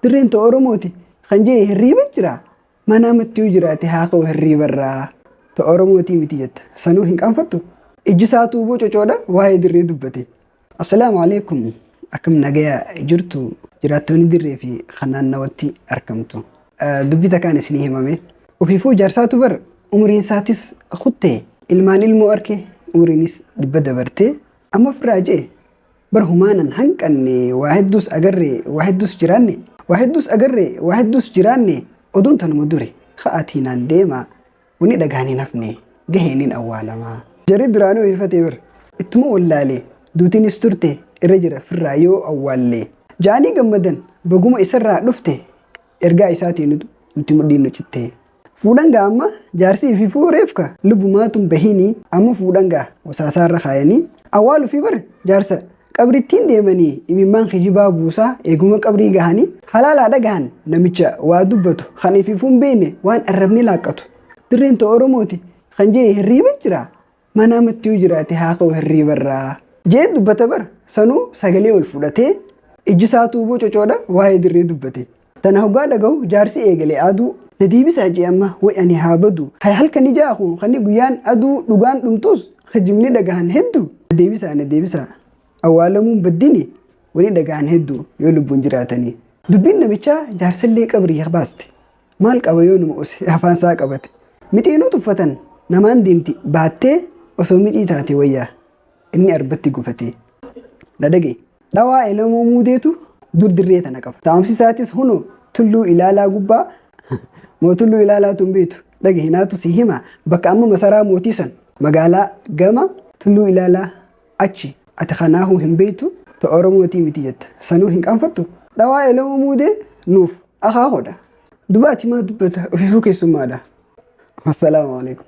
Dirreen ta Oromooti kan jee hirriiba jira. Mana amattii jiraate haa ka'u hirriibarraa. Ta Oromootii miti jetta. Sanuu hin qaanfattu. Ijji isaa tuuboo cocoodha waa'ee dirree dubbate. Assalaamu alaikum. Akkam nagaya jirtu jiraattonni dirree fi kan naannawatti argamtu. Dubbii takkaan isinii himame. Ofiifuu jaarsaatu bar umriin isaatis kutte ilmaan ilmoo arke umriinis 100 dabartee amma ofirraa jee bar humaanan hanqanne waa hedduus agarre waa hedduus jiraanne waa hedduus agarre waa hedduus jiraanne oduun tanuma duri ka'aatii naan deema wanni dhagaan hin hafne gaheen hin awwaalamaa. Jarri duraanuu ifatee bar ittuma wallaalee duutiinis turte irra jira firraa yoo awwaalle ja'anii gammadan baguma isarraa dhufte ergaa isaatiin nuti mudhiin nu citte. Fuudhan gaa amma jaarsii fi fuureefka lubbumaatun bahinii amma fuudhan gaa wasaasaarra kaayanii awwaaluu fi bar jaarsa qabrittiin deemanii imimmaan kijibaa buusaa eeguma qabrii gahanii halaalaa dhagahan namicha waa dubbatu kan ifiifuu hin beekne waan arrabni laaqqatu. Dirreen ta Oromooti kan jee hirriiba jira mana amattii jiraate haa ka'u hirriibarraa. Jee dubbata bar sanuu sagalee ol fudhatee ijji isaa tuuboo cocoodha waa'ee dirree dubbate. Tana hoggaa dhaga'u jaarsi eegalee aduu na deebisaa jee amma wayi ani haa badu. Hay halkan ijaa kun kan guyyaan aduu dhugaan dhumtus kijibni dhagahan hedduu. Na deebisaa na deebisaa awwaalamuun baddini wani dhagahan hedduu yoo lubbuun jiraatanii. Dubbiin namichaa jaarsallee qabrii baaste. Maal qaba yoo numa ose afaan isaa qabate. Mixeenuu tuffatan namaan deemti baattee osoo mixii taate wayyaa inni arbatti gufatee. Na dhagaye. Dhawaa elamoo muudeetu dur dirree tana qaba. Taa'umsi isaatis hunoo tulluu ilaalaa gubbaa moo tulluu ilaalaatu hin beektu. Dhagaye hinaatu si hima bakka amma masaraa mootii san magaalaa gama tulluu ilaalaa achi ati kanaahuu hin beektu ta Oromootii miti jetta. Sanuu hin qaanfattu. Dhawaa elamoo muudee nuuf akaakoodha. Duba ati maa dubbata ofiifuu keessummaadha. Assalaamu alaikum.